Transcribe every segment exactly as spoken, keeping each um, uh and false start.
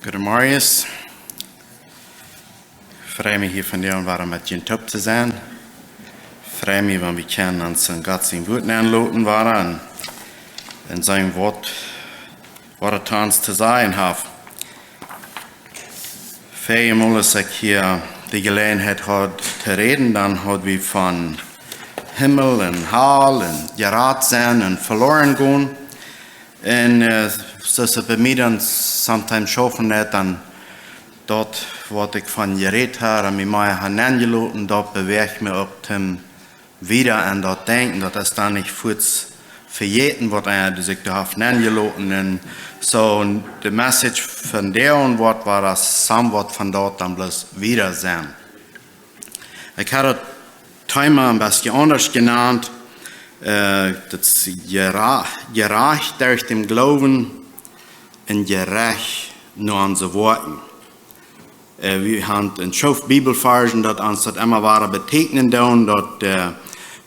Goedemorjes. Frei mie hia vondoag wada met junt toop to sennen. Frei mie, wan wie kjennen ons en Gott sien Wuat nenloten wada un, un seenen waut, waut et ons to sajen haft. Väl mol aus ekj hia de Jeläajenheit haud to räden, dan haud wie von Himmel un Hal un jerat sennen un veloaren gonen. Un, äh, soo aus et bie mie dan sometimes schaufen deit, dan daut waut ekj von jerät hab un mie mea hab nenjeloten, daut bewäacht mie uk toom wieda aun daut denkjen, daut es dan nich fuaz vejäten waut eena, daut ekj doa haud nenjeloten. Un soo de message vondoag woat wada somewhat von daut dan bloos wieda sennen. Ekj hab daut Thema een bät aundasch jenant. Äh, daut es jera-, jerajcht derch dän Gloowen un jerajcht no onse Woakjen. Äh, wie haben een Schoof Bibelvarsch, daut ons daut emma wada beteekjnen doonen, daut, äh,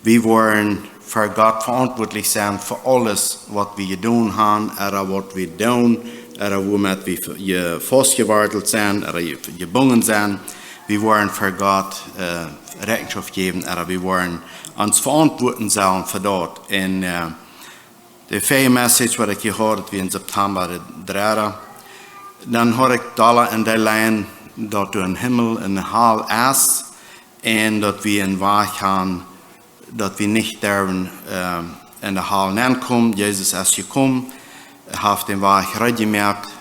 wie woaren ver Gott veauntwuatlich sennen fa aules waut wie jedonen haben, ooda waut wie doonen, ooda woomet wie ve-, je-, faustjewortelt sent, ooda je-, jebungen sent. Wie woaren ver Gott, äh, Rechenschoft jäwen, ooda wie woaren ons veauntwuaten sellen fa daut. Un, äh, de väaje message waut ekj jehiat haud, daut wia en September de dredde. Dan haud ekj doa en de Lien daut doa een Himmel un ne Hal es, un daut wie een Wajch haben, daut wie nich derwen, äh, en de Hal nenkomen. Jesus es jekomen, haft dän Wajch reed jemoakt.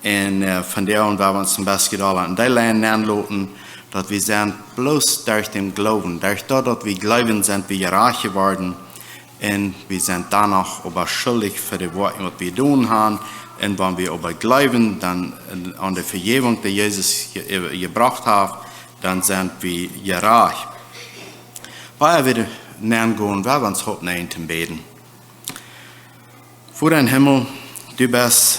Un, äh, vondoag woa wie ons een bät doa en de Lien nenloten, daut wie sent bloos derch dän Gloowen, derch daut, daut wie jleewen, sent wie jerajcht jeworden. Un wie sent dan noch oba schuldich fa de Woakjen waut wie jedonen haben. Un wan wie oba jleewen, dan, äh, aun de Vejäwunk, dee Jesus je-, äh, jebrocht haft, dan sent wie jerajcht. Ea wie nengonen, woa wie ons oppnämen toom bäden. Voda em Himmel, du best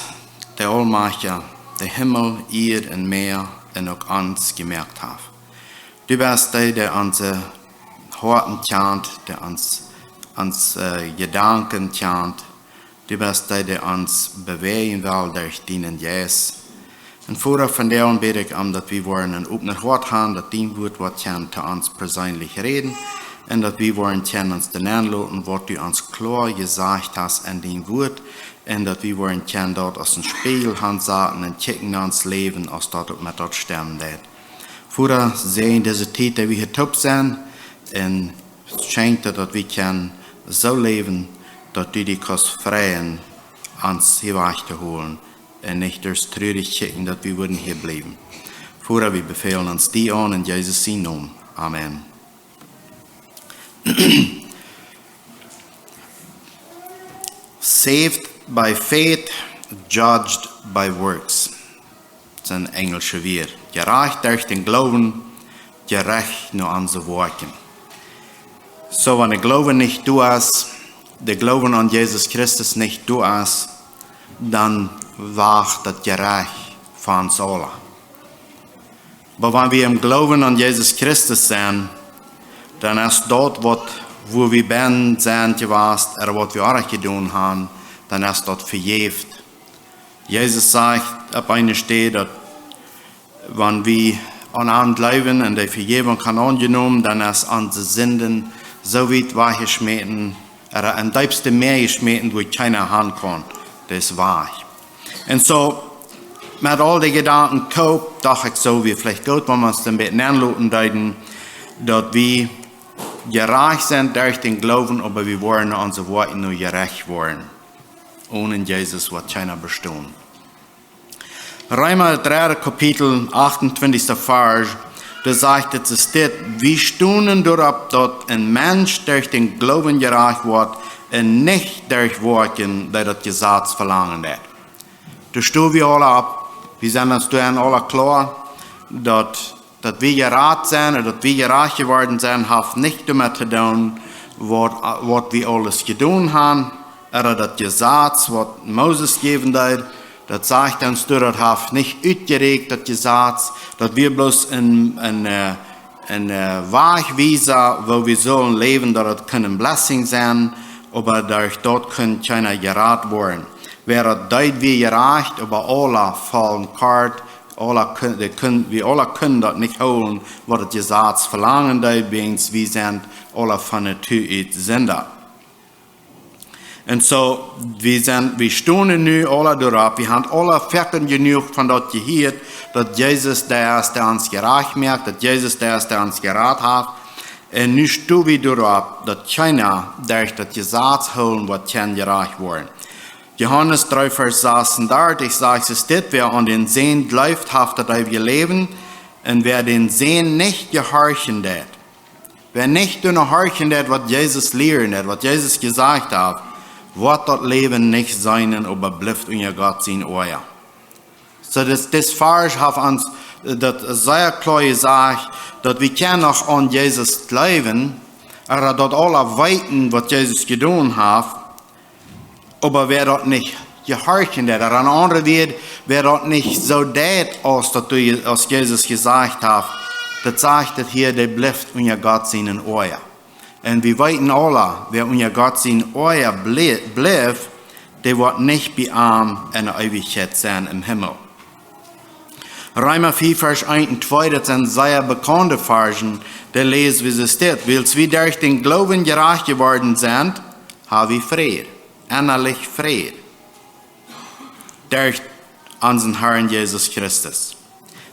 de Aulmajchtja, dee Himmel, Ieed un Mäa un uk ons jemoakt haft. Du best dee, dee onse Hoaten kjant, dee ons, ons, äh, Jedanken kjant. Du best dee, dee ons bewäajen well derch dienen Jeist. Un Voda, vondoag bäd ekj om, daut wie woaren een opnet Hoat haben, daut dien Wuat woat kjennen to ons perseenlich räden, un daut wie woaren kjennen ons doaraun loten, waut du ons kloa jesajcht hast en dien Wuat, un daut wie woaren kjennen daut aus een Spieejel aunsaten un kjikjen no ons Läwen, aus daut uk met daut stemmen deit. Voda, säajen dise Tiet, dee wie hia toop sent, un schenkj daut, daut wie kjennen soo läwen, daut du die kaust freien, ons hia wajch to holen, un nich derch trurich kjikjen, daut wie wudden hia bliewen. Voda, wie befälen ons die aun en Jesus sien Nomen. Amen. Saved by faith, judged by works. Daut sent enjelsche Wieed. Jerajcht derch dän Gloowen, jerajcht no onse Woakjen. Soo, wan de Gloowen nich doa es, de Gloowen aun Jesus Christus nich doa es, dan wacht daut Jerecht fa ons aula. Oba wan wie em Gloowen aun Jesus Christus sent, dan es daut waut, wua wie bennen sent jewast, ooda waut wie oajch jedonen haben, dan es daut vejäft. Jesus sajcht opp eene Städ, daut wan wie aun am jleewen un de Vejäwunk haben aunjenomen, dan es onse Sinden soo wiet wajchjeschmäten, ooda em deepsten Mäa jeschmäten, wua kjeena han kaun. Daut es wajch. Un soo, met aul dee Jedanken toop, docht ekj soo, wia veleicht goot, wan wie ons een bät nenloten deeden, daut wie jerajcht sent derch dän Gloowen, oba wie woaren no onse Woakjen no jerecht woaren. Onen Jesus woat kjeena bestonen. Reema, daut dredde Kapitel, achtuntwintichsta Varsch, doa sajcht et, et steit: Wie stonen doaropp, daut een Mensch derch dän Gloowen jerajcht woat un nich derch Woakjen, dee daut Jesaz velangen deit. Doa stonen wie aula opp, wie sent ons doa aula kloa, daut daut wie jerat sent, ooda daut wie jerajcht jeworden sent, haft nich doamet to doonen, waut, waut wie aules jedonen haben, ooda daut Jesaz, waut Moses jäwen deed, daut sajcht ons doa, daut haft nich utjerakjent, daut Jesaz, daut wia bloos een, een, äh, een, äh, Wajchwiesa, woo wie sullen läwen, daut et kunn een Blessing sennen, oba derch daut kunn kjeena jerat woaren. Wäa daut deed, wia jerajcht, oba aula faulen kort. Aula kun, dee kun, wie aula kunnen daut nich hoolen, waut daut Jesaz velangen deed, wiels wie sent aula von Natua ut Sinda. Un soo, wie sent, wie stonen nu aula doaropp, wie haben aula foaken jenuach von daut jehieet, daut Jesus dee es, dee ons jerajcht moakt, daut Jesus dee es, dee ons jerat haft. Un nu sto wie doaropp, daut kjeena derch daut Jesaz hoolen woat kjennen jerajcht woaren. Johanes dree Varsch sasuntachtig sajcht, es dit: Wäa aun dän Sän jleeft, haft daut eewje Läwen, un wäa dän Sän nich jehorchen deit, wäa nich doano horchen deit, waut Jesus lieren deit, waut Jesus jesajcht haft, woat daut Läwen nich seenen, oba blift unja Gott sien Oaja. Soo, daut, dit Varsch haft ons, äh, daut sea kloa jesajcht, daut wie kjennen noch aun Jesus jleewen, ooda daut aula weeten, waut Jesus jedonen haft, oba wäa daut nich jehorchen deit, ooda en aundre Wieed, wäa daut nich soo deit, aus daut du, aus Jesus jesajcht haft, daut sajcht daut hia, dee blift unja Gott sienen Oaja. Un wie weeten aula, wäa unja Gott sien Oaja blie-, blift, dee woat nich bie am enne Eewichkjeit sennen em Himmel. Reema vea Varsch eent un twee, daut sent sea bekaunde Varschen, dee läsen wie soo, es dit: Wiels wie derch dän Gloowen jerajcht jeworden sent, ha wie Fräd, ennalich Fräd, derch onsen Harn Jesus Christus,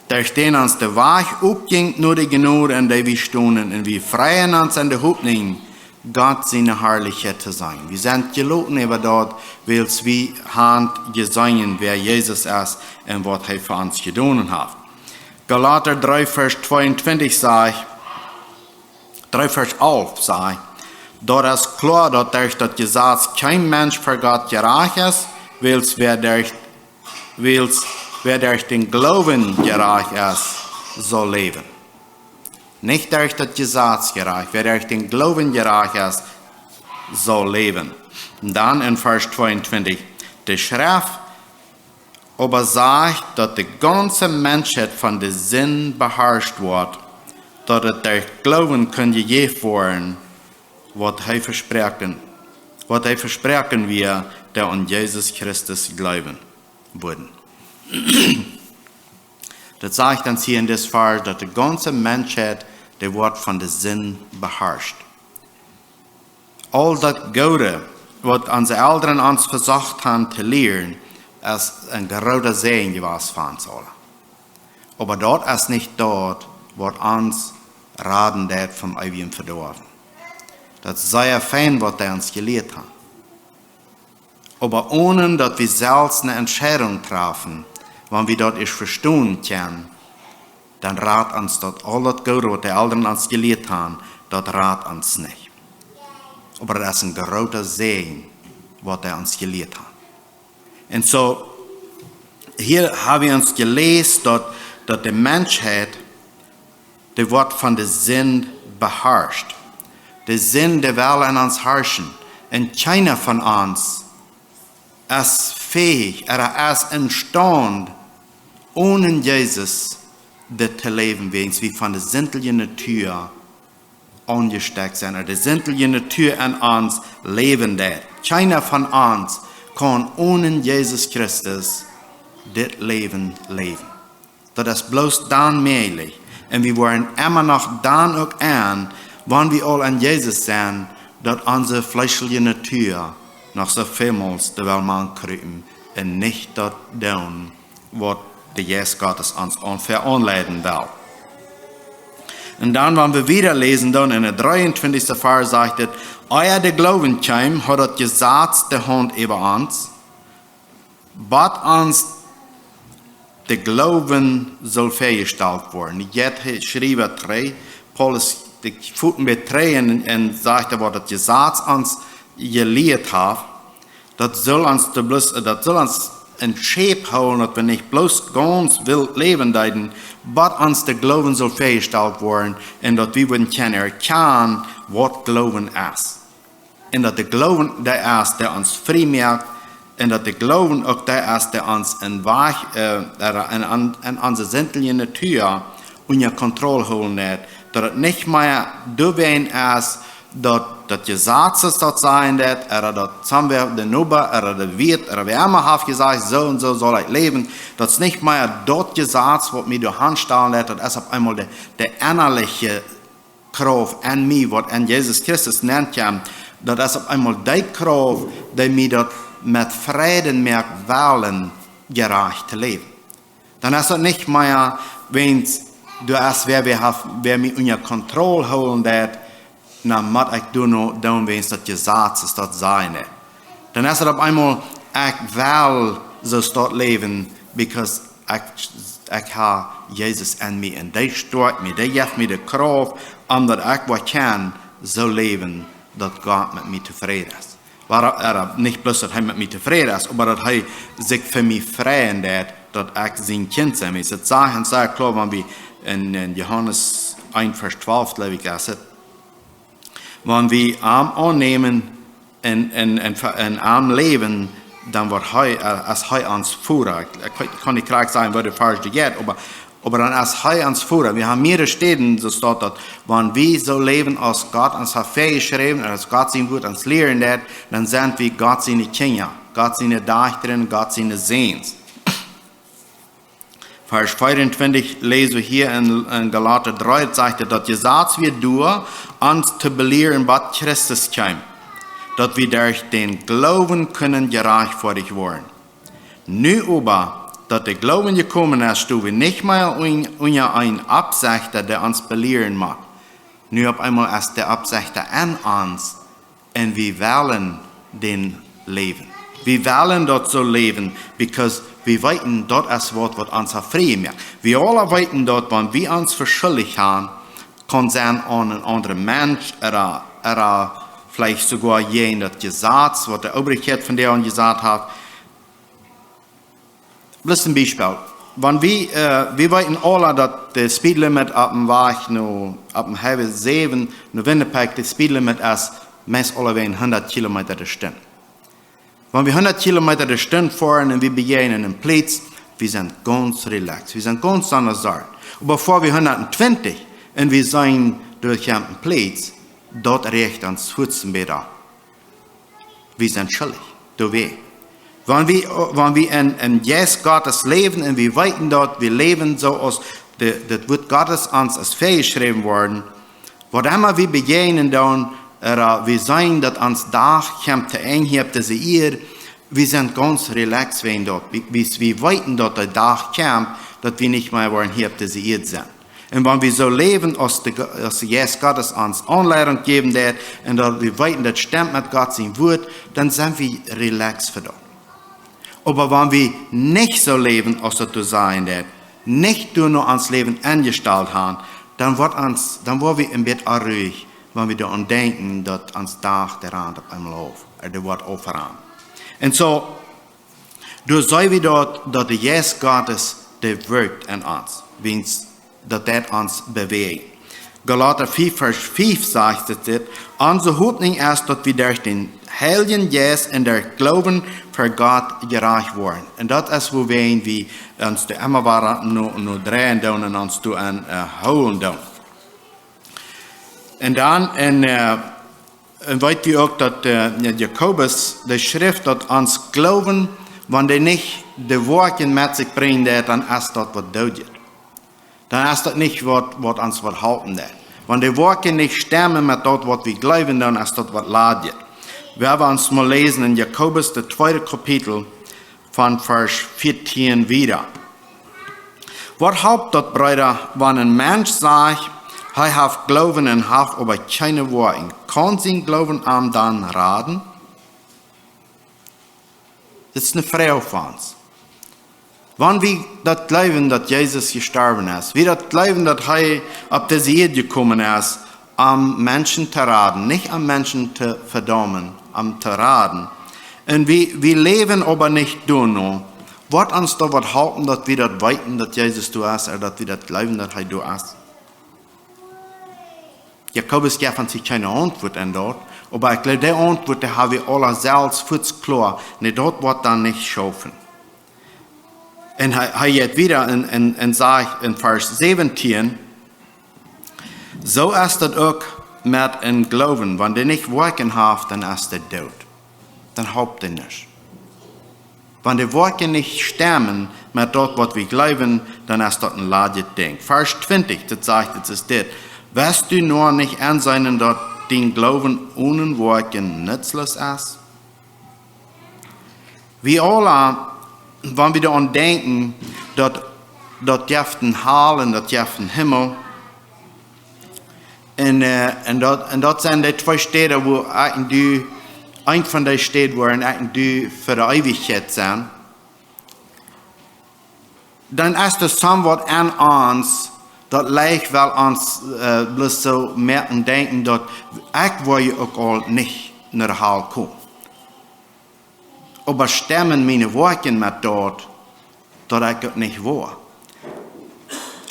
derch dän ons de Wajch opjinkj no de Jnod, en dee wie stonen, un wie freien ons en de Hopninj, Gott siene Harlichkjeit to seenen. Wie sent jeloten äwa daut, wiels wie haben jeseenen, wäa Jesus es un waut hee fa ons jedonen haft. Galata dree Varsch tweeuntwintich sajcht, dree Varsch alf sajcht: Daut es kloa, daut derch daut Jesaz kjeen Mensch ver Gott jerajcht es, wiels wäa derch, wiels wäa derch dän Gloowen jerajcht es, saul läwen. Nich derch daut Jesaz jerajcht, wäa derch dän Gloowen jerajcht es, saul läwen. Un dan en Varsch tweeuntwintich: De Schreft oba sajcht, daut de gaunze Menschheit von de Sind beharscht woat, daut et derch Gloowen kunn jejäft woaren, waut hee vesproaken, waut hee vesproaken wia, dee aun Jesus Christus jleewen wudden. Daut sajcht ons hia en dit Varsch, daut de gaunze Menschheit, dee woat von de Sind beharscht. Aul daut Goode, waut onse Elren ons vesocht haben to lieren, es een groota Säajen jewast fa ons aula. Oba daut es nich daut, waut ons raden deit vom eewjen Vedoawen. Daut es sea fein, waut dee ons jelieet haben. Oba onen daut wie selfst eene Entscheidunk trafen, wan wie daut ieescht vestonen kjennen, dan rat ons daut, aul daut Goode, waut de Elren ons jelieet haben, daut rat ons nich. Oba daut es een groota Säajen, waut dee ons jelieet haben. Un soo, hia ha wie ons jeläst, daut, daut de Menschheit, dee woat von de Sind beharscht. De Sind, dee well en ons harschen. Un kjeena von ons es fäich, ooda es emstaund, onen Jesus dit to läwen, wiels wie von de sintliche Natua aunjestekjt sent, ooda de sintliche Natua en ons läwen deit. Kjeena von ons kaun onen Jesus Christus dit Läwen läwen. Daut es bloos dan mäajlich. Un wie woaren emma noch dan uk aun, wan wie aul aun Jesus sent, daut onse fleeschliche Natua noch soo välmols doa well mankriepen un nich daut doonen, waut de Jeist Gottes ons aun-, veaunleiden well. Un dan, wan wie wieda läsen, dan en de dreeuntwintichste Varsch sajcht et: Ea de Gloowen kjeem, haud daut Jesaz de Haunt äwa ons, bat ons de Gloowen sull väajestalt woaren. Jeit hee, schriew hee trigj, Paulus, dee foot bie trigj un, un sajcht, waut daut Jesaz ons jelieet haft, daut sull ons de bloos, daut sull ons en Schäp hoolen, daut wie nich bloos gaunz wilt läwen deeden, bat ons de Gloowen sull väajestalt woaren un daut wie wudden kjennen erkjanen, waut Gloowen es. Un daut de Gloowen dee es, dee ons frie moakt, un daut de Gloowen uk dee es, dee ons en Wajch, äh, en, en, en onse sintliche Natua unja Kontroll hoolen deit, daut et nich mea doawäajen es, daut, daut Jesaz es daut sajen deit, ooda daut somewhere de Noba, ooda de Wieet, ooda wäa emma haft jesajcht, soo un soo saul ekj läwen. Daut es nich mea daut Jesaz, waut mie doa aunstalen deit, daut es opp eemol de, de ennaliche Krauft en mie, waut en Jesus Christus nenn kjemt. Daut es opp eemol dee Krauft, dee mie daut met Freiden moakt, wellen jerajcht to läwen. Dan es daut nich mea, wan doa es wäa, wäa haft, wäa mie unja Kontroll hoolen deit, dan mott ekj doonen, doonen, wan daut Jesaz es daut sajen deit. Dan es daut opp eemol, ekj well soo staut läwen, because ekj, ekj ha Jesus en mie un dee stoakjt mie, dee jeft mie de Krauft, om daut ekj woa kjennen soo läwen, daut Gott met mie tofräd es. Oba, oba nich bloos daut hee met mie tofräd es, oba daut hee sikj fa mie freien deit, daut ekj sien Kjint sie. Daut sajcht sea kloa, wan wie en, en Johanes eent Varsch twalf, jleew ekj, es et. Wan wie am aunnämen un, un, un, un am läwen, dan woat hee, äh, es hee ons Voda. Ekj, ekj kaun nich krakjt sajen, woo de Varsch jeit, oba, oba dan es hee ons Voda. Wie haben mearere Städen, soo staut daut, wan wie soo läwen aus Gott ons haft väajeschräwen, un aus Gott sien Wuat ons lieren deit, dan sent wie Gott siene Kjinja, Gott siene Dajchta, Gott siene Säns. Varsch veeauntwintich läs wie hia en, en Galata dree, daut sajcht, daut Jesaz wia doa, ons to belieren, waut Christus kjeem, daut wie derch dän Gloowen kunnen jerajchtfoadicht woaren. Nu oba, daut de Gloowen jekomen es, sto wie nich mea un, unja een Oppsechta, dee ons belieren mott. Nu opp eemol es de Oppsechta en ons, un wie wellen dän läwen. Wie wellen daut soo läwen, because wie weeten, daut es waut, waut ons haft frie jemoakt. Wie aula weeten daut, wan wie ons veschuldijcht haben, kaun sennen aun een aundren Mensch, ooda, ooda veleicht soogoa jäajen daut Jesaz, waut de Obrichkjeit von dee aunjesat haft. Bloos een Biespel. Wan wie, äh, wie weeten aula, daut de Speedlimit opp dän Wajch no, opp dän Highway säwen, no Winnipeg, de Speedlimit es meist aulawäajen hundat Kilometa de Stund. Wan wie hundat Kilometa de Stund foaren un wie bejäajnen een Plätz, wie sent gaunz relaxed, wie sent gaunz aun de Sorg. Oba foa wie hundat twintich un wie sent derch een Plätz, daut rieecht ons Hoat een bät opp. Wie sent schuldich, doawäajen. Wan wie, wan wie en, en Jeist Gottes läwen un wie weeten daut, wie läwen soo aus de, daut Wuat Gottes ons es väajeschräwen worden, waut emma wie bejäajnen dan, ooda wie seenen daut ons Dach kjemt to Enj hia opp dise Ieed, wie sent gaunz relaxed wäajen daut. Wie, wie, wie weeten daut de Dach kjemt, daut wie nich mea woaren hia opp dise Ieed sennen. Un wan wie soo läwen aus de, aus de Jeist Gottes ons Aunleidunk jäwen deit, un daut wie weeten, daut stemt met Gott sien Wuat, dan sent wie relaxed fa daut. Oba wan wie nich soo läwen aus daut doa sajen deit, nich doa no ons Läwen enjestalt haben, dan woat ons, dan woa wie een bät onruhich, wan wie doaraun denkjen, daut ons Dach, dee rant opp eemol auf, ooda dee woat aufrannen. Un soo, doa seenen wie daut, daut de Jeist Gottes, dee wirkjt en ons, wiels daut deit ons bewäajen. Galata fief Varsch fief sajcht et dit: Onse Hopninj es, daut wie derch dän Heiljen Jeist un derch Gloowen ver Gott jerajcht woaren. Un daut es wuaromm wie ons doa emma wada no, no dreien doonen un ons doa aun, äh, hoolen doonen. Un dan en, äh, un weet wie uk daut, äh, Jakobus, dee schrift daut ons Gloowen, wan dee nich de Woakjen met sikj brinjen deit, dan es daut waut doot jeit. Dan es daut nich waut, waut ons waut halpen deit. Wan de Woakjen nich stemen met daut waut wie jleewen, dan es daut waut lat jeit. Wie haben ons mol läsen en Jakobus, de tweede Kapitel, von Varsch vieetieen wieda. Waut halpt daut, Breeda, wan een Mensch sajcht, hee haft Gloowen un haft oba kjeene Woakjen? Kaun sien Gloowen am dan raden? Dit es eene Froag fa ons. Wan wie daut jleewen, daut Jesus jestorwen es, wie daut jleewen, daut hee opp dise Ieed jekomen es, om Menschen to raden, nich om Menschen to vedaumen, om to raden. Un wie, wie läwen oba nich doano. Woat ons daut waut halpen, daut wie daut weeten, daut Jesus doa es, ooda daut wie daut jleewen, daut hee doa es? Jakobus jeft ons kjeene Auntwuat aun daut, oba ekj jleew, dee Auntwuat, dee haben wie aula selfst fuaz kloa, nä, daut woat dan nich schaufen. Un hee, hee jeit wieda un, un, un sajcht en Varsch säwentieen: Soo es daut uk met een Gloowen, wan dee nich Woakjen haft, dan es dee doot. Dan halpt dee nuscht. Wan de Woakjen nich stemmen met daut, waut wie jleewen, dan es daut een ladjet Dinkj. Varsch twintich, daut sajcht, daut es dit: Woascht du nu nich enseenen, daut dien Gloowen onen Woakjen nutzloos es? Wie aula, wan wie doaraun denkjen, daut, daut jeft eene Hal un daut jeft eenen Himmel, un, äh, un daut, un daut sent dee twee Städen, wua ekj un du, eent von dee Städen, wua ekj un du fa de Eewichkjeit sent, dan es doa somewhat aun ons, daut leicht well ons, äh, bloos soo moaken denkjen, daut ekj woa je uk aul nich no de Hal komen. Oba stemmen miene Woakjen met daut, daut ekj daut nich woa?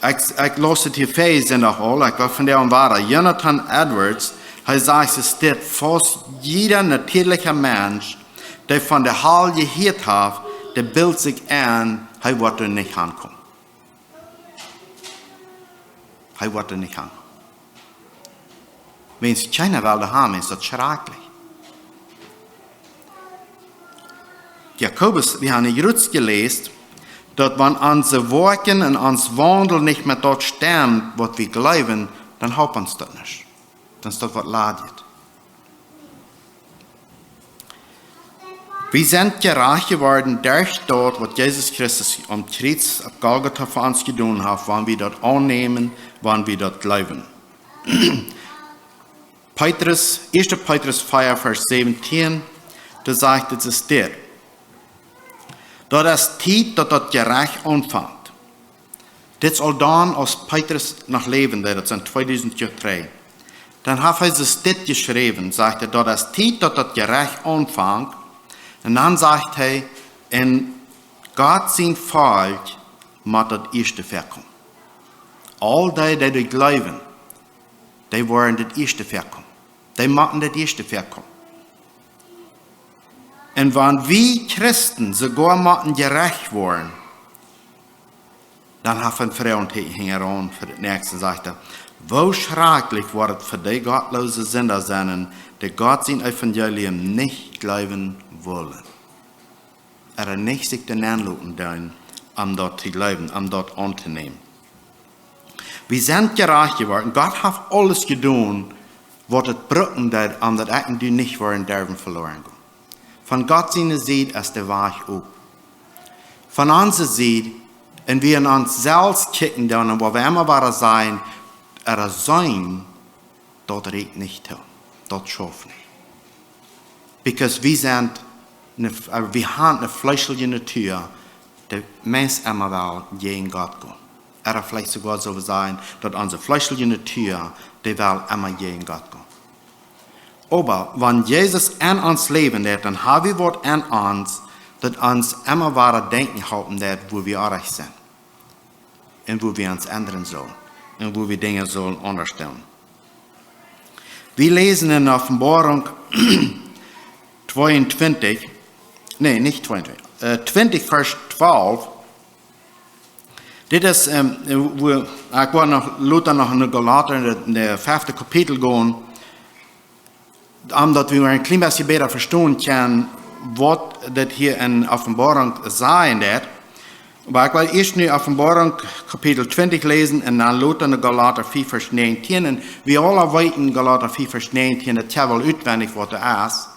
Ekj, ekj laus et hia väa Sindach aul, ekj well von dee aun woaren. Jonathan Edwards, hee sajcht, es dit: Faust jieda natieelja Mensch, dee von de Hal jehieet haft, dee bilt sikj en, hee woat doa nich hankomen. Hee woat doa nich han. Wiels kjeena well doa han, es daut schrakjlich. Jakobus, wie haben jrod jeläst, daut wan onse Woakjen un ons Waundel nich met daut stemt, waut wie jleewen, dan halpt ons daut nich. Dan es daut waut ladjet. Wie sent jerajcht jeworden derch daut, waut Jesus Christus aum Kjriez opp Golgatha fa ons jedonen haft, wan wie daut aunnämen, wan wie daut jleewen. Petrus, ieeschte Petrus vea, Varsch säwentieen, doa sajcht et, es dit: Daut es Tiet, daut daut Jerecht aunfangt. Dit es aul dan, aus Petrus noch läwd, daut sent tweedusent Joa trigj. Dan haft hee soo dit jeschräwen, sajcht hee, daut es Tiet, daut daut Jerecht aunfangt. Un dan sajcht hee, un Gott sien Volkj mott daut ieeschte väakomen. Aul dee, dee doa jleewen, dee woaren daut ieeschte väakomen. Dee motten daut ieeschte väakomen. Un wan wie Christen soogoa motten jerecht woaren, dan haft hee een Froagtieekjen hinjaraun fa daut näakjste, sajcht hee: Woo schrakjlich woat et fa dee gottloose Sinda sennen, dee Gott sien Evangelium nich jleewen wellen. Ooda nich sikj doa nenloten doonen, om daut to jleewen, om daut auntonämen. Wie sent jerajcht jeworden. Gott haft aules jedonen, waut et brucken deed, om daut ekj un du nich woaren derwen veloaren gonen. Von Gott siene Sied es de Wajch op. Von onse Sied, un wie en ons selfst kjikjen doonen, un wua wie emma woaren sajen, ooda seenen, daut rieekjt nich too. Daut schauft nich. Because wie sent ne, äh, wie haben eene fleeschelje Natua, dee meist emma well jäajen Gott gonen. Ooda veleicht soogoa sell wie sajen, daut onse fleeschelje Natua, dee well emma jäajen Gott gonen. Oba wan Jesus en ons läwen deit, dan ha wie waut en ons, daut ons emma woaren denkjen halpen deit, wua wie oajch sent. Un wua wie ons endren sellen. Un wua wie Dinja sellen aundasch doonen. Wie läsen en Openboarunk tweeuntwintich, nä, nich tweeuntwintich, äh, twintich, Varsch twalf. Dit es, ähm, wua, ekj woa noch lota noch en Galata, en daut, en daut fefte Kapitel gonen, om daut wie een kjlien bät bäta vestonen kjennen, waut dit hia en Openboarunk sajen deit. Oba ekj well ieescht nu Openboarunk Kapitel twintich läsen un dan lota en Galata vea, Varsch näajentieen. Un wie aula weeten, Galata vea, Varsch näajentieen, daut es woll utwendich, waut doa es.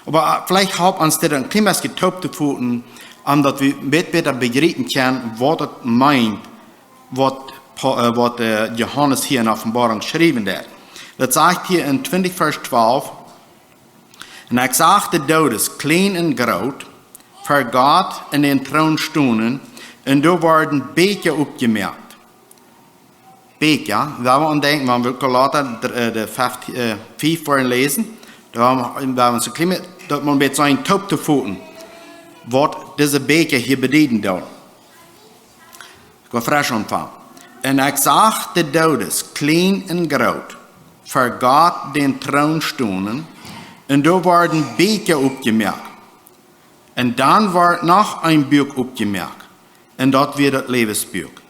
Oba, äh, veleicht halpt ons dit een kjlien bät toop to foten, om daut wie een bät bäta bejriepen kjennen, waut et meent, waut Pa-, äh, waut, äh, Johanes hia en Openboarunk schriewen deit. Daut sajcht hia en twintich, Varsch twalf: Un ekj sach de Doodes, kjlien un groot, ver Gott en dän Troon stonen, un doa worden Bieekja opjemoakt. Bieekja, wie woaren aun denkjen, wan wie Galata dr-, äh, de feftieen, äh, fief woaren läsen, doa woaren wie, woaren wie soo kjlien bät, daut wie een bät sent toop to foten, waut dise Bieekja hia bedieden doonen. Ekj woa fresch aunfangen. Un ekj sach de Doodes, kjlien un groot, ver Gott dän Troon stonen, un doa worden Bieekja opjemoakt. Un dan wort noch een Buak opjemoakt, un daut wia daut Läwensbuak.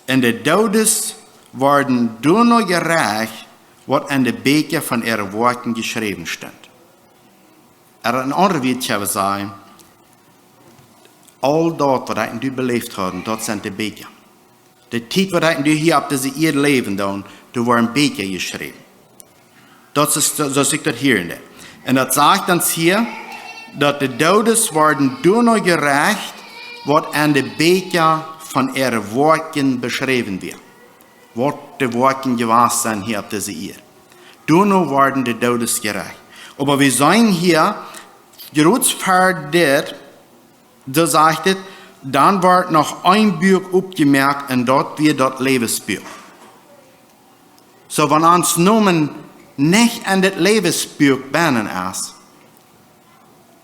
Un de Doodes worden doano jerecht, waut en de Bieekja von äare Woakjen jeschräwen stunt. Ooda en aundre Wieed kjenn wie sajen, aul daut waut ekj un du beläft haben, daut sent de Bieekja. De Tiet waut ekj un du hia opp dise Ieed läwen doonen, doa woaren Bieekja jeschräwen. Daut es, soo aus ekj daut hia en de. Un daut sajcht ons hia, daut de Doodes worden doano jerecht, waut en de Bieekja von äare Woakjen beschräwen wia. Waut de Woakjen jewast sent hia opp dise Ieed. Doano worden de Doodes jerecht. Oba wie seenen hia, jrods ver dit, doa sajcht et, dan woat noch een Buak oppjemoakt un daut wia daut Läwensbuak. Soo, wan ons Nomen nich en dit Läwensbuak bennen es,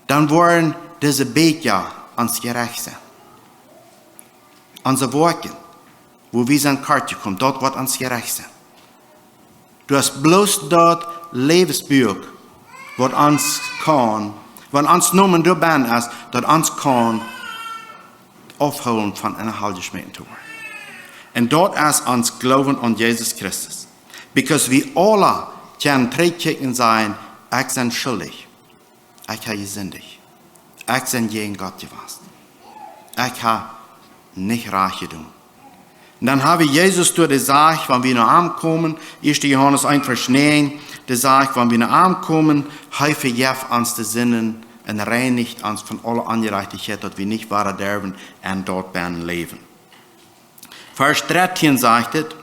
dan woaren dise Bieekja ons jerecht sennen. Onse Woakjen, wua wie sent kort jekomen, daut woat ons jerecht sennen. Du hast bloos daut Läwensbuak, waut ons kaun, wan ons Nomen doa bennen es, daut ons kaun aufhoolen von en de Hal jeschmäten to woaren. Un daut es ons Gloowen aun Jesus Christus. Because wie aule kjennen trigjkjikjen un sajen, ekj sie schuldich. Ekj hab jesindicht. Ekj sie jäajen Gott jewast. Ekj hab nich rajcht jedonen. Un dan hab wie Jesus doa, dee sajcht, wan wie no am komen, ieeschte Johanes eent Varsch näajen, dee sajcht, wan wie no am komen, hee vejeft ons de Sinden un reinicht ons von aule Onjerajchtichkjeit, daut wie nich wada derwen en daut bennen läwen. Varsch dartieen sajcht et,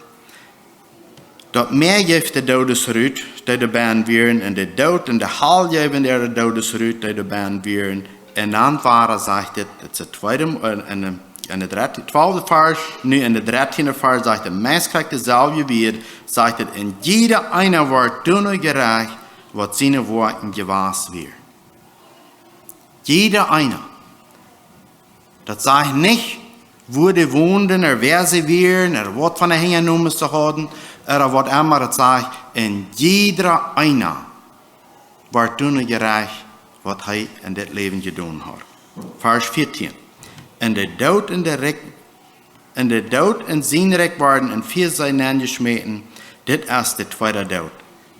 daut mea jeef de Doodes rut, dee doa bennen wieren, un de Doot un de Hal jeewen äare Doodes rut, dee doa bennen wieren. Un dan wada sajcht et, et es de tweede, äh, en de, en de dartieen, twalfte Varsch, nu en de dartieende Varsch sajcht et, meist krakjt deeselwje Wieed, sajcht et, un jieda eena woat doano jerecht, waut siene Woakjen jewast wieren. Jieda eena. Daut sajcht nich, wua dee wonden, ooda wäa see wieren, ooda waut fa Hinjanomes see hauden, ooda waut emma. Daut sajcht, un jieda eena woat doano jerecht, waut hee en dit Läwen jedonen haud. Varsch vieetieen. Un de Doot un de Rikj, un de Doot un sien Rikj worden en Fieesee nenjeschmäten, dit es de tweede Doot.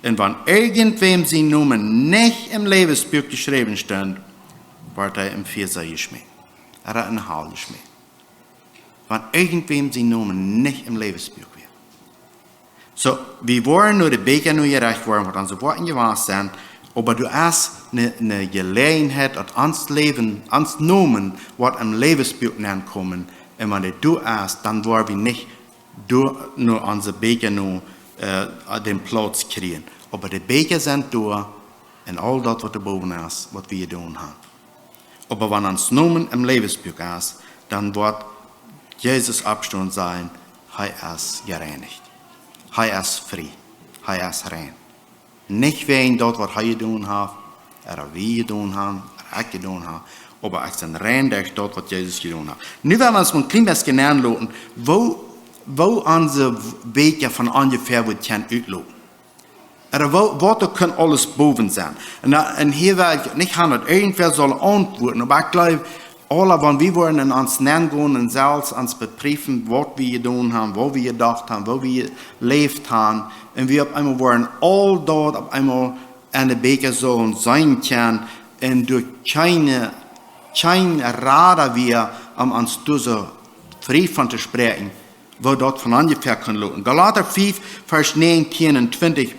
Un wan irjentwäm sien Nomen nich em Läwensbuak jeschräwen stunt, woat hee em Fieesee jeschmäten. Ooda en de Hal jeschmäten. Wan irjentwäm sien Nomen nich em Läwensbuak wia. Soo, wie woaren no de Bieekja no jerecht woaren, waut onse Woakjen jewast sent, oba du hast ne, ne Jeläajenheit, daut ons Läwen, ons Nomen, woat em Läwensbuak nenkomen, un wan dee doa es, dan woa wie nich doa no onse Bieekja no, äh, dän Plauz kjrieen. Oba de Bieekja sent doa, un aul daut, waut doa bowen es, waut wie jedonen haben. Oba wan ons Nomen em Läwensbuak es, dan woat Jesus oppstonen, sajen, hee es jereinicht. Hee es frie. Hee es rein. Nich wäajen daut, waut hee jedonen haft, ooda wie jedonen haben, ooda ekj jedonen hab, oba ekj sie rein derch daut, waut Jesus jedonen haft. Nu well wie ons mol een kjlien bät nenloten, woo, woo onse Bieekja von onjefäa woat kjennen utloten. Ooda woo, waut doa kaun aules bowen sennen. Un, äh, un hia well ekj nich haben, daut irjentwäa saul auntwuaden, oba ekj jleew, aule, wan wie woaren en ons nengonen un selfst ons bepriefen, waut wie jedonen haben, woo wie jedocht haben, woo wie jeläft haben, un wie opp eemol woaren aul daut opp eemol en de Bieekja sullen seenen kjennen, un doa kjeene, kjeen Rada wia, om ons doa soo frie von to spräakjen, woo daut von onjefäa kaun loten. Galata fief, Varsch näajentieen un twintich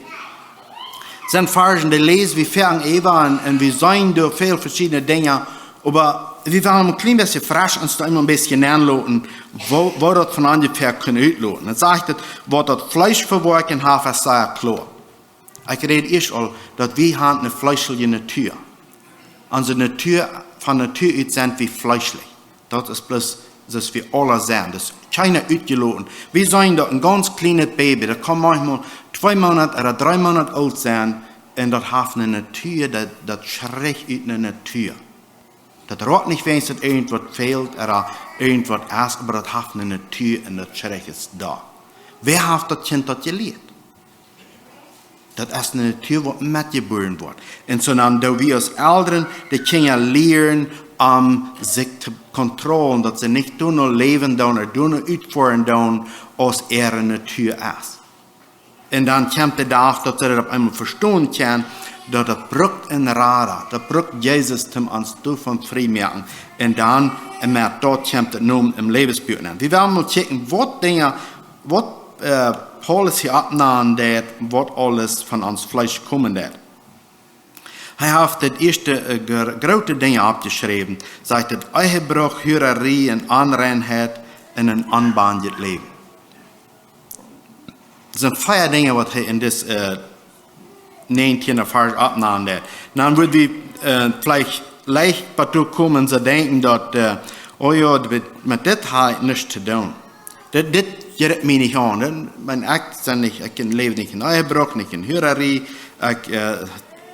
sent Varschen, dee läs wie väl äwa un, un wie seenen doa väl veschiedne Dinja, oba wie wellen een kjlien bät fresch ons doa eemol een bät nenloten, woo, woo daut von onjefäa kaun utloten. Dan sajcht et, waut daut Fleesch fa Woakjen haft, es sea kloa. Ekj räd ieescht aul, daut wie haben ne fleeschelje Natua. Onse Natua, von Natua ut sent wie fleeschlich. Daut es bloos, daut wie aule sent. Daut es kjeena utjeloten. Wie seenen daut een gaunz kjlienet Baby, daut kaun maunchmol twee Moonat ooda dree Moonat oolt sennen, un daut haft ne Natua, daut, daut schricht ut ne Natua. Daut rot nich, wan et irjentwaut fält ooda irjentwaut es, oba daut haft ne Natua un daut schricht es doa. Wäa haft daut Kjint daut jelieet? Daut es ne Natua, waut metjebuaren woat. Un soo dan doo wie aus Elren de Kjinja lieren, om sikj to kontrollen, daut see nich doano läwen doonen ooda doano utfoaren doonen, aus äare Natua es. Un dan kjemt de Dach, daut see daut opp eemol vestonen kjennen, daut daut brukt een Rada, daut brukt Jesus, om ons doavon frie moaken. Un dan, un met daut kjemt daut Nomen em Läwensbuak aun. Wie wellen mol kjikjen, waut Dinja, waut äh, Paulus hia oppnanen deed, waut aules von ons Fleesch komen deed. Hee haft daut ieeschte äh, gr- groote Dinja oppjeschräwen, sajcht daut: Ehebruch, Hurarie un Onreinheit un een onbendjet Läwen. Daut sent vea Dinja, waut hee en dit äh, näajentieende Varsch oppnanen deed. Dan wudd wie äh, veleicht leicht doatoo komen, to denkjen, daut, äh, oh jo, met dit ha ekj nuscht to doonen. Dit, dit jeit mie nich aun. Dit, ekj sie nich, ekj läw nich en Ehebruch, nich en Hurarie. Ekj äh,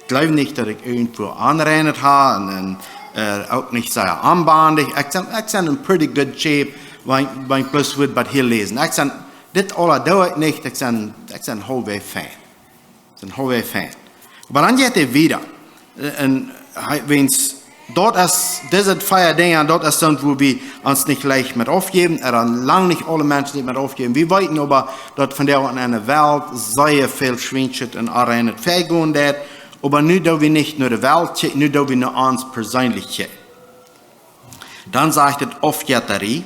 jleew nich, daut ekj irjentwua onrein ha un, un äh, uk nich sea onbendich. Ekj sie, ekj sie en pretty good shape, wan, wan ekj bloos wudd waut hia läsen. Ekj sie, dit aula doo ekj nich, ekj sie, ekj sie haulfweg fein. Ekj sie haulfweg fein. Oba dan jeit hee wieda. Äh, un hee, wiels daut es, dise vea Dinja, daut es soont, wua wie ons nich leicht met aufjäwen, ea dan lang nich aule Menschen sikj met aufjäwen. Wie weeten oba, daut vondoag en de Welt sea väl Schwienschit un Onreinet väagonen deit, oba nu doo wie nich no de Welt kjikjen, nu doo wie no ons perseenlich kjikjen. Dan sajcht et Aufjettarie.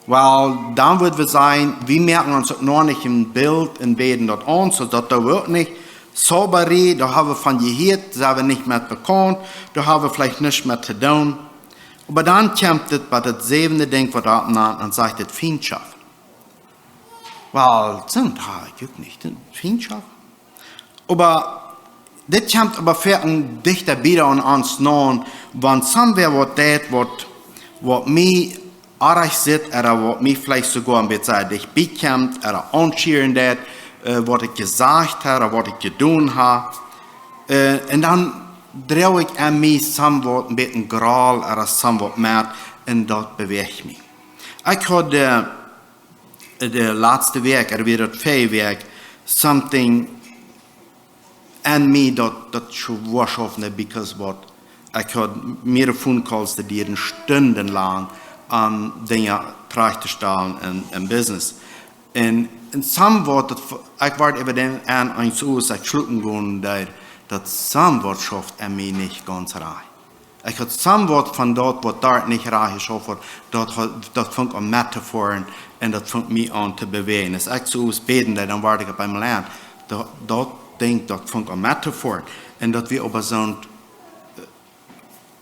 Well, dan wudd wie sajen, wie moaken ons uk noch nich een Bilt un bäden daut aun, soo daut doo wie uk nich. Zaubarie, doa ha wie von jehieet, sent wie nich met bekaunt, doa ha wie veleicht nuscht met to doonen. Oba dan kjemt et bie daut säwende Dinkj, waut doa oppnant, un sajcht et Fientschoft. Well, soont ha ekj uk nich, Fientschoft. Oba dit kjemt oba väl dichta bie aun ons naun, wan somewhere waut deit, waut, waut mie oajch sitt, ooda waut mie veleicht soogoa een bät dicht bie kjemt, ooda aunschieren deit, äh, waut ekj jesajcht ha, ooda waut ekj jedonen ha. Äh, un dan droag ekj aun mie somewhat een bät Groll ooda somewhat met, un daut bewäacht mie. Ekj haud, äh, de latste Wäakj, ooda wia daut vea Wäakj, something en mie daut, daut schwoa schaufen deed, because waut, ekj haud mea phone calls, dee dieden stundenlang, om Dinja trajcht to stalen en, en business. Un, un somewhat, daut, ekj wort äwa dän aun eent aus ekj schlopen jinkj, daut, daut somewhat schauft en mie nich gaunz rajcht. Ekj haud somewhat von daut, waut doa nich rajcht jeschauft haud, daut, haud- daut funk aun met to foaren un daut funk mie aun to bewäajen. Aus ekj soo ut bäden deed, dan wort ekj opp eemol aun. Daut, daut Dinkj, daut funk aun met to foaren. Un daut wia oba soont,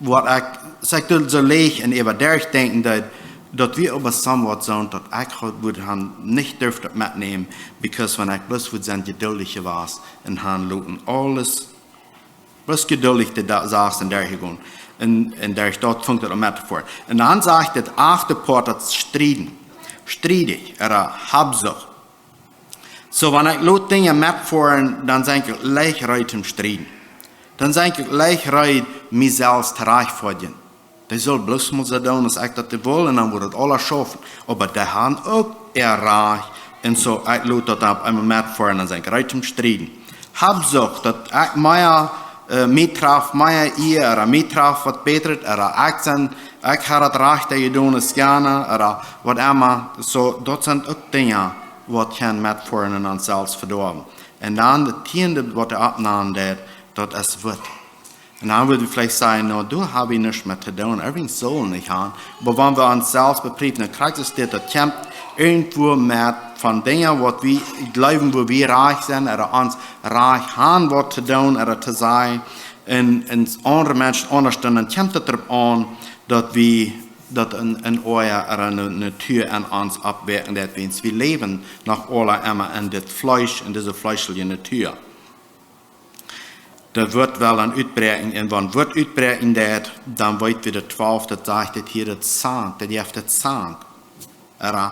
waut ekj, aus ekj daut soo läs un äwa derchdenkjen deed, daut wia oba somewhat soont, daut ekj haud, wudd han nich durft daut metnämen, because wan ekj bloos wudd sennen jeduldich jewast un han loten aules bloos jeduldich de Da-, Sachen derchgonen. Un, un derch daut funk daut aun met to foaren. Un dan sajcht et achte Poat, daut Strieden. Striedich, ooda Habsucht. Soo, wan ekj lot Dinja met foaren, dan sie ekj leicht reed toom strieden. Dan sie ekj leicht reed, mie selfst to rajchtfoadjen. Dee sull bloos mol soo doonen aus ekj daut wull, un dan wudd et aules schaufen. Oba dee han uk äa Rajcht, un soo, ekj lot daut opp eemol met foaren, dan sie ekj reed toom strieden. Habsucht, daut ekj mea, äh, mie traft mea Ea, ooda mie traft waut bätret, ooda ekj sie, ekj ha daut rajchta jedonen aus jana, ooda waut emma. Soo, daut sent uk Dinja, waut kjennen met foaren un ons selfst vedoawen. Un dan daut tieende, waut hee oppnant, daut, daut es Wut. Un dan wudd wie veleicht sajen, no, doa ha wie nuscht met to doonen, irjent sull nich han. Oba wan wie ons selfst bepriewen, dan kjrieen wie dit, daut kjemt irjentwua met von Dinja, waut wie jleewen, wua wie rajcht sent, ooda ons rajcht han, waut to doonen, ooda to sajen, un, un aundre Menschen aundasch doonen, dan kjemt et doaropp aun, daut wie, daut een, een Oaja ooda eene Natua en ons oppwakjen deit, wiels wie läwen noch aula emma en dit Fleesch, en dise fleeschelje Natua. Daut woat woll dan utbräakjen, un wan et woat utbräakjen deit, dan weet wie daut twalf, daut sajcht et hia, daut Zank, daut jeft et Zank. Ooda,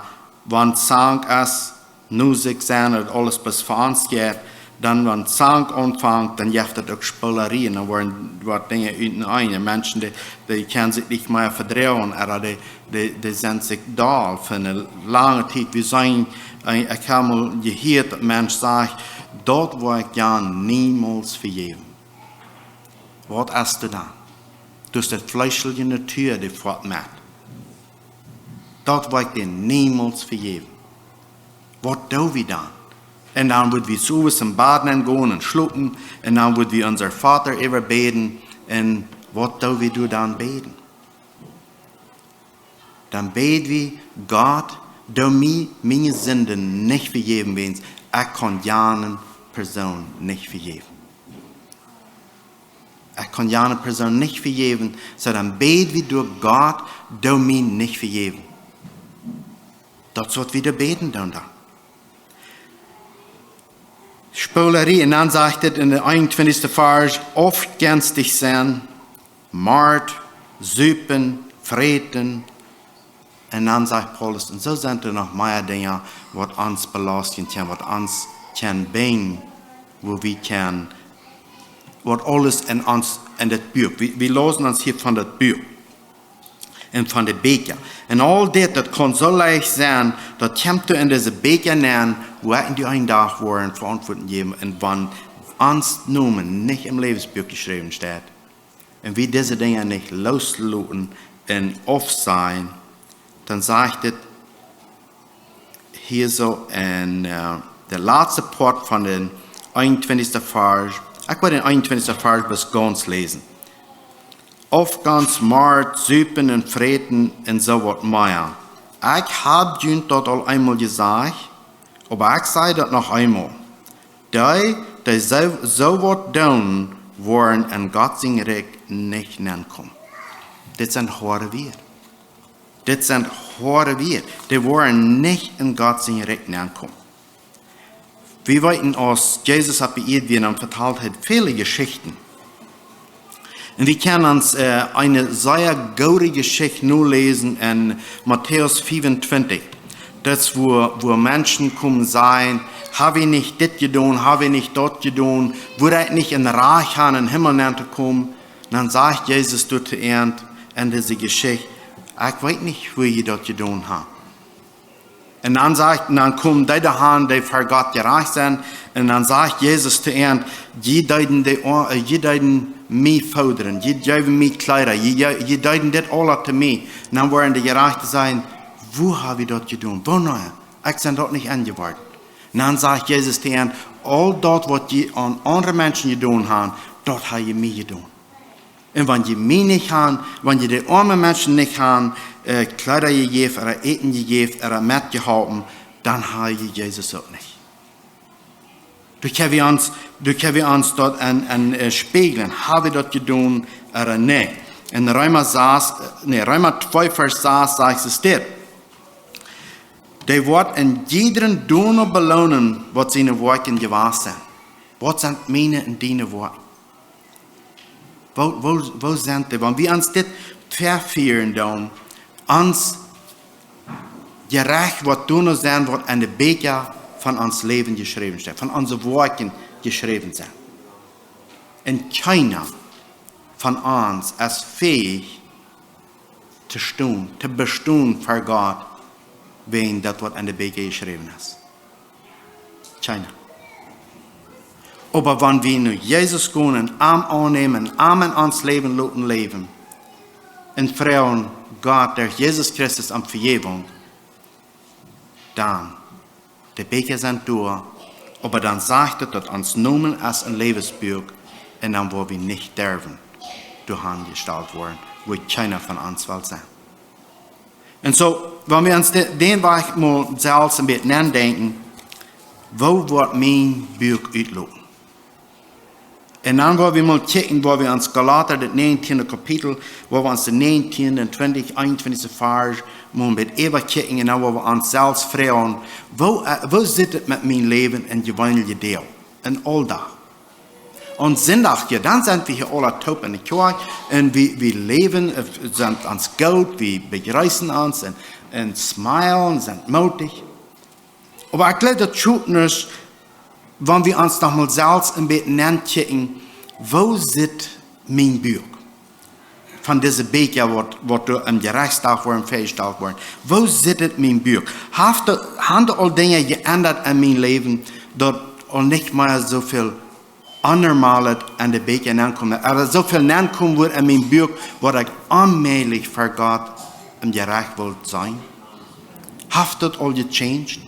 wan Zank es, nu sikj sennen, daut aules bloos fa ons jeit, dan wan Zank aunfangt, dan jeft et uk Spoolarien, dan woaren, woaren Dinja utenaunda. Menschen, dee, dee kjennen sikj nich mea vedroagen, ooda dee, dee, dee sent sikj doll fa eene lange Tiet. Wie sent, äh, ekj hab mol jehieet, daut Mensch sajcht, daut woa ekj die niemols vejäwen. Waut es daut dan? Daut es de fleeschelje Natua, dee foat met. Daut woa ekj die niemols vejäwen. Waut doo wie dan? Un dan wudd wie sowieso em Bad nenn gonen un schlopen. Un dan wudd wie onsen Voda äwa bäden. Un waut doo wie doa dan bäden? Dan bäd wie: Gott, doo mie miene Sinden nich vejäwen, wiels ekj kaun jane Persoon nich vejäwen. Ekj kaun jane Persoon nich vejäwen. Soo dan bäd wie doa: Gott, doo mie nich vejäwen. Daut es waut wie doa bäden doonen dan. Spoolerie, un dan sajcht et en dän eenuntwintichsten Varsch: Aufjenstich sennen, Mord, Supen, Fräten. Un dan sajcht Paulus, un soo sent doa noch mea Dinja, waut ons belasten kjennen, waut ons kjennen binjen, woo wie kjennen, waut aules en ons, en dit Buak. Wie, wie läsen ons hia von daut Buak un von de Bieekja. Un aul dit, daut kaun soo leicht sennen, daut kjemt doa en dise Bieekja nenn, wua ekj die eenen Dach woaren Veauntwuatunk jäwen. Un wan ons Nomen nich em Läwensbuak jeschräwen steit, un wie dise Dinja nich loosloten un aufsajen, dan sajcht et hia soo en, äh, de latste Poat von dän eenuntwintichsten Varsch. Ekj well dän eenuntwintichsten Varsch bat gaunz läsen. Aufjenstich, Mord, Supen un Fräten un soo waut mea. Ekj hab junt daut aul eemol jesajcht, oba ekj saj daut noch eemol. Dee, dee soo, soo waut doonen, woaren en Gott sien Rikj nich nenkomen. Dit sent hoade Wieed. Dit sent hoade Wieed. Dee woaren nich en Gott sien Rikj nenkomen. Wie weeten, aus Jesus opp de Ieed wia, dan vetald hee väle Jeschichten. Un wie kjennen ons, äh, eene sea goode Jeschicht noläsen en Matäus fiefuntwintich. Daut es, wua, wua Menschen komen sajen: Hab wie nich dit jedonen, hab wie nich daut jedonen, wudd ekj nich een Rajcht haben, em Himmel nenn to komen? Dan sajcht Jesus doa to an en dise Jeschicht: Ekj weet nich, woo jie daut jedonen haben. Un dan sajcht, un dan komen dee doa han, dee ver Gott jerajcht sent. Un dan sajcht Jesus to an: Jie deeden de, äh, jie deeden mie fodren, jie jeewen mie Kjleeda, jie, jie, jie deeden dit aula to mie. Un dan woaren de Jerajchte sajen: Woo hab wie daut jedonen? Woo nu? Ekj sie doa nich aunjeworden. Un dan sajcht Jesus to an: Aul daut, waut jie aun aundre Menschen jedonen haben, daut hab jie mie jedonen. Un wan jie mie nich han, wan jie de oame Menschen nich han, äh, Kjleeda jejäft, ooda Äten jejäft, ooda metjeholpen, dan ha jie Jesus uk nich. Doa kjenn wie ons, doa kjenn wie ons daut en, en, äh, spieejlen. Hab wie daut jedonen, ooda nä? En Reema sas, äh, nä, Reema twee Varsch sas sajcht et dit: Dee woat een jiedren doano beloonen, waut siene Woakjen jewast sent. Waut sent miene un diene Woakjen? Woo, woo, woo sent dee? Wan wie ons dit vefieren, dan ons Jerecht woat doano sennen, waut en de Bieekja von ons Läwen jeschräwen steit, von onse Woakjen jeschräwen sent. Un kjeena von ons es fäich to stonen, to bestonen ver Gott, wäajen daut, waut en de Bieekja jeschräwen es. Kjeena. Oba wan wie no Jesus gonen, am aunnämen, am en ons Läwen loten läwen, un froagen Gott derch Jesus Christus om Vejäwunk, dan, de Bieekja sent doa, oba dan sajcht et, daut ons Nomen es em Läwensbuak, un dan woa wie nich derwen doa han jestalt woaren, wua kjeena von ons well sennen. Un soo, wan wie ons de-, dän Wajch mol selfst een bät nodenkjen, woo woat mien Buak utloten? Un dan woa wie mol kjikjen, wua wie ons Galata, daut näajentieende Kapitel, wua wie ons de näajentieende un twintich, eenuntwintichste Varsch, mol een bät äwakjikjen, un dan woa wie ons selfst froagen: Woo, äh, woo sitt et met mien Läwen en jeweenelje Dach, en Auldach? Aum Sindach, jo, dan sent wie hia aula toop en de Kjoakj un wie, wie läwen, äh, sent ons goot, wie bejreessen ons un, un smilen, sent mootich. Oba ekj jleew, daut schot nuscht, wan wie ons noch mol selfst een bät nodenkjen, woo sitt mien Buak? Von dise Bieekja, waut, waut doa aum Jerechtsdach woaren väajestalt woaren. Woo sitt et mien Buak? Haft doa, haben doa aul Dinja jeendat en mien Läwen, daut aul nich mea soo väl aunnormalet en de Bieekja nenkomen, ooda soo väl nenkomen woat en mien Buak, waut ekj onmäajlich ver Gott em Jerecht wull sennen? Haft daut aul jechanged?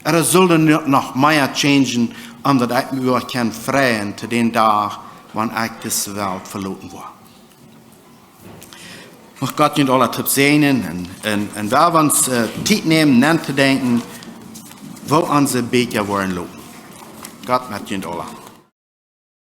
Oda sull doa noch mea changen, om daut ekj mie woa kjennen freien to dän Dach, wan ekj dise Welt veloten woa? Mucht Gott junt aula toop säajnen un, un, un wie wellen ons Tiet nämen nenn to denkjen, woo onse Bieekja woaren lopen. Gott met junt aula.